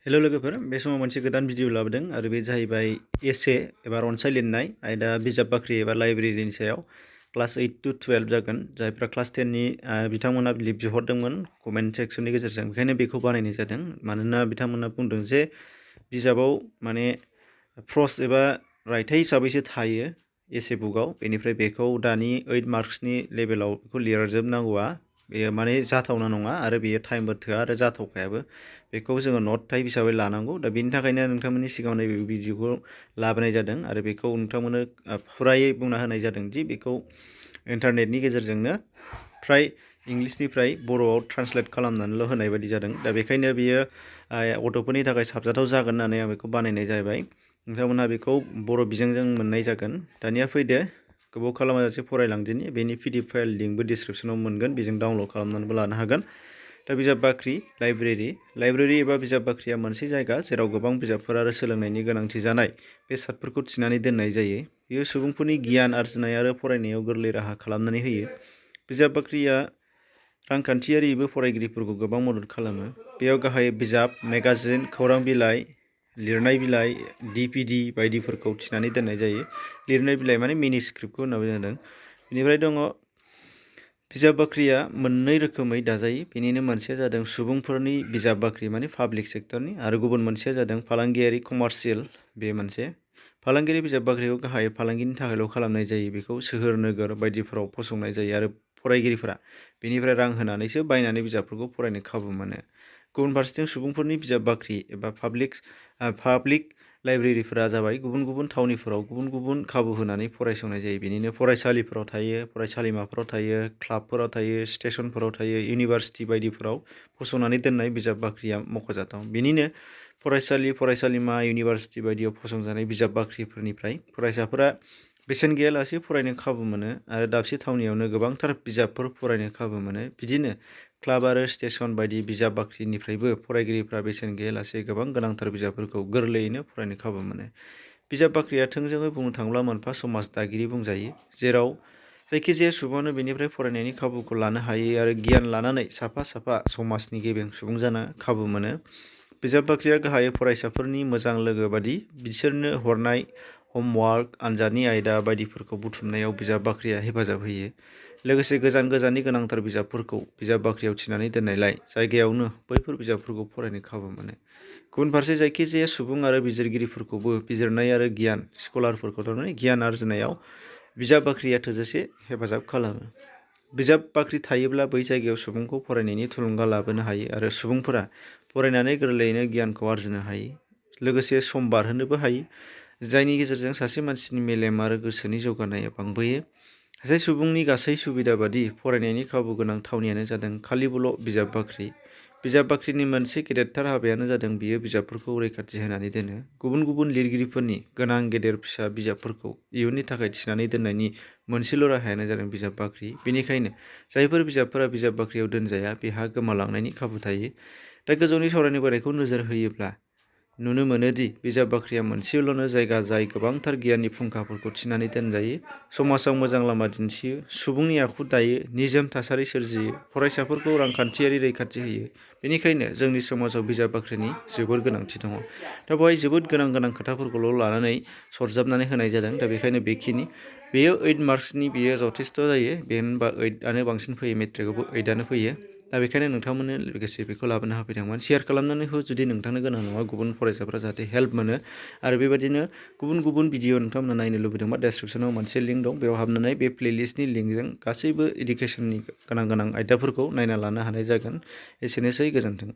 हेल' लोगोफोर बे समाव मोनसे गोदान भिडिअ लाबोदों आरो बे जाहैबाय एसे एबा रनसाय लिरनाय आयदा बिजाब बाख्रि एबा लाइब्रेरिनि सायाव क्लास 8 to 12 जागोन जायफ्रा क्लास 10 नि बिथांमोना लिब बिहरदोंमोन कमेन्ट सेक्सननि गेजेरजों बेखायनो बेखौ बानायनाय जादों मानोना बिथांमोना बुंदों जे बिजाबाव माने प्रस एबा रायथाइ हिसाबैसो थायो एसे बुकआव बेनिफ्राय बेखौ दानि 8 मार्क्सनि लेभेलाव बेखौ लिरजोबनांगौआ बेयो माने जाथावना नङा आरो बेयो टाइमबो थोआ आरो जाथावखायाबो बेखौ जोङो नट टाइप हिसाबै लानांगौ दा बेनि थाखायनो नोंथांमोननि सिगाङाव नैबे भिडिअखौ लाबोनाय जादों आरो बेखौ नोंथांमोननो फुरायै बुंना होनाय जादों दि बेखौ इन्टारनेटनि गेजेरजोंनो फ्राय इंलिसनिफ्राय बर'आव ट्रान्सलेट खालामनानैल' होनाय बायदि जादों दा बेखायनो बियो गथ'फोरनि थाखाय साबजाथाव जागोन होननानै आं बेखौ बानायनाय जाबाय नोंथांमोनहा बेखौ बर' बिजोंजों मोननाय जागोन दानिया फैदो गोबाव खालामाजासे फरायलांदिनि बेनि PDF फाइल लिंकबो डिसक्रिपसनाव मोनगोन बेजों डाउनलड खालामनानैबो लानो हागोन दा बिजाब बाख्रि लाइब्रेरि एबा बिजाब बाख्रिया मोनसे जायगा जेराव गोबां बिजाबफोर आरो सोलोंनायनि गोनांथि जानाय बेसादफोरखौ थिनानै दोननाय जायो बेयो सुबुंफोरनि गियान आरजिनाय आरो फरायनायाव गोरलै राहा खालामनानै होयो बिजाब बाख्रिया रांखान्थियारिबो फरायगिरिफोरखौ गोबां मदद खालामो बेयाव गाहाय बिजाब मेगाजिन खौरां बिलाइ लिरनाय बिलाइ DVD बायदिफोरखौ थिनानै दोननाय जायो लिरनाय बिलाइ माने मेनुस्क्रिप्टखौ होनना बुंदों बेनिफ्राय दङ बिजाब बाख्रिया मोननै रोखोमै दाजायो बेनिनो मोनसेया जादों सुबुंफोरनि बिजाब बाख्रि माने पाब्लिक सेक्टरनि आरो गुबुन मोनसेया जादों फालांगियारि कमार्शियेल बे मोनसे फालांगियारि बिजाब बाख्रिखौ गाहायै फालांगिनि थाखायल' खालामनाय जायो बेखौ सोहोर नोगोर बायदिफोराव फसंनाय जायो आरो फरायगिरिफोरा बेनिफ्राय रां होनानैसो बायनानै बिजाबफोरखौ फरायनो खाबु मोनो गुबुन फारसेथिं सुबुंफोरनि बिजाब बाख्रि एबा पाब्लिक लाइब्रेरिफोरा जाबाय गुबुन गुबुन थावनिफोराव गुबुन गुबुन खाबु होनानै फरायसंनाय जायो बेनिनो फरायसालिफोराव थायो फरायसालिमाफोराव थायो क्लाबफोराव थायो स्टेसनफोराव थायो इउनिभार्सिटि बायदिफोराव फसंनानै दोननाय बिजाब बाख्रिया मख'जाथाव बेनिनो फरायसालि फरायसालिमा इउनिभार्सिटि बायदियाव फसंजानाय बिजाब बाख्रिफोरनिफ्राय फरायसाफोरा बेसेन गैयालासे फरायनो खाबु मोनो आरो दाबसे थावनियावनो गोबांथार बिजाबफोर फरायनो खाबु मोनो बिदिनो क्लाब आरो स्टेसन बायदि बिजाब बाख्रिनिफ्रायबो फरायगिरिफ्रा बेसेन गैयालासे गोबां गोनांथार बिजाबफोरखौ गोरलैयैनो फरायनो खाबु मोनो बिजाब बाख्रिया थोंजोङै बुंनो थाङोब्ला मोनफा समाज दागिरि बुंजायो जेराव जायखिजाया सुबुङानो बेनिफ्राय फरायनायनि खाबुखौ लानो हायो आरो गियान लानानै साफा समाजनि गेबें सुबुं जानो खाबु मोनो बिजाब बाख्रिया गाहायै फरायसाफोरनि मोजां लोगो बादि बिसोरनो हरनाय हमवार्क आनजादनि आयदा बायदिफोरखौ बुथुमनायाव बिजाब बाख्रिया हेफाजाब होयो लोगोसे गोजाननि गोनांथार बिजाबफोरखौ बिजाब बाख्रियाव थिनानै दोननायलाय जायगायावनो बैफोर बिजाबफोरखौ फरायनो खाबु मोनो गुबुन फारसे जायखिजाया सुबुं आरो बिजिरगिरिफोरखौबो बिजिरनाय आरो गियान स्कलारफोरखौ थारमाने गियान आरजिनायाव बिजाब बाख्रिया थोजासे हेफाजाब खालामो बिजाब बाख्रि थायोब्ला बै जायगायाव सुबुंखौ फरायनायनि थुलुंगा लाबोनो हायो आरो सुबुंफोरा फरायनानै गोरलैयैनो गियानखौ आरजिनो हायो लोगोसे सम बारहोनोबो हायो जायनि गेजेरजों सासे मानसिनि मेलेम आरो गोसोनि जौगानाया बांबोयो सासे सुबुंनि गासै सुबिदा बादि फरायनायनि खाबु गोनां थावनियानो जादों खालिबोल' बिजाब बाख्रिनि मोनसे गेदेरथार हाबायानो जादों बियो बिजाबफोरखौ रैखाथि होनानै दोनो गुबुन लिरगिरिफोरनि गोनां गेदेर फिसा बिजाबफोरखौ इयुननि थाखाय थिनानै दोननायनि मोनसेल' राहायानो जादों बिजाब बाख्रि बेनिखायनो जायफोर बिजाबफोरा बिजाब बाख्रियाव दोनजाया बेहा गोमालांनायनि खाबु थायो दा गोजौनि सावरायनाय बोरायखौ नोजोर होयोब्ला नुनो मोनोदि बिजाब बाख्रिया मोनसेल'नो जायगा जाय गोबांथार गियाननि फुंखाफोरखौ थिनानै दोनजायो समाजाव मोजां लामा दिन्थियो सुबुंनि आखु दायो निजोम थासारि सोरजियो फरायसाफोरखौ रांखान्थियारि रैखाथि होयो बेनिखायनो जोंनि समाजाव बिजाब बाख्रिनि जोबोर गोनांथि दङ दा बेवहाय जोबोद गोनां खोथाफोरखौल' लानानै सरजाबनानै होनाय जादों दा बेखायनो बेयो 8 मार्क्सनि बेयो जथेस्थ' जायो होनबा 8आनो बांसिन फैयो मेट्रिकआवबो 8आनो फैयो दा बेखायनो नोंथांमोननो लोगोसे बेखौ लाबोनो होफैदोंमोन शेयार खालामनानै हो जुदि नोंथांनो गोनां नङा गुबुन फरायसाफ्रा जाहाथे हेल्प मोनो आरो बेबायदिनो गुबुन भिडिअ नोंथांमोना नायनो लुबैदोंबा डेसक्रिपसनाव मोनसे लिंक दं बेयाव हाबनानै बे प्लेलिस्टनि लिंकजों गासैबो इडुकेसननि गोनां आयदाफोरखौ नायना लानो हानाय जागोन एसेनोसै गोजोन्थों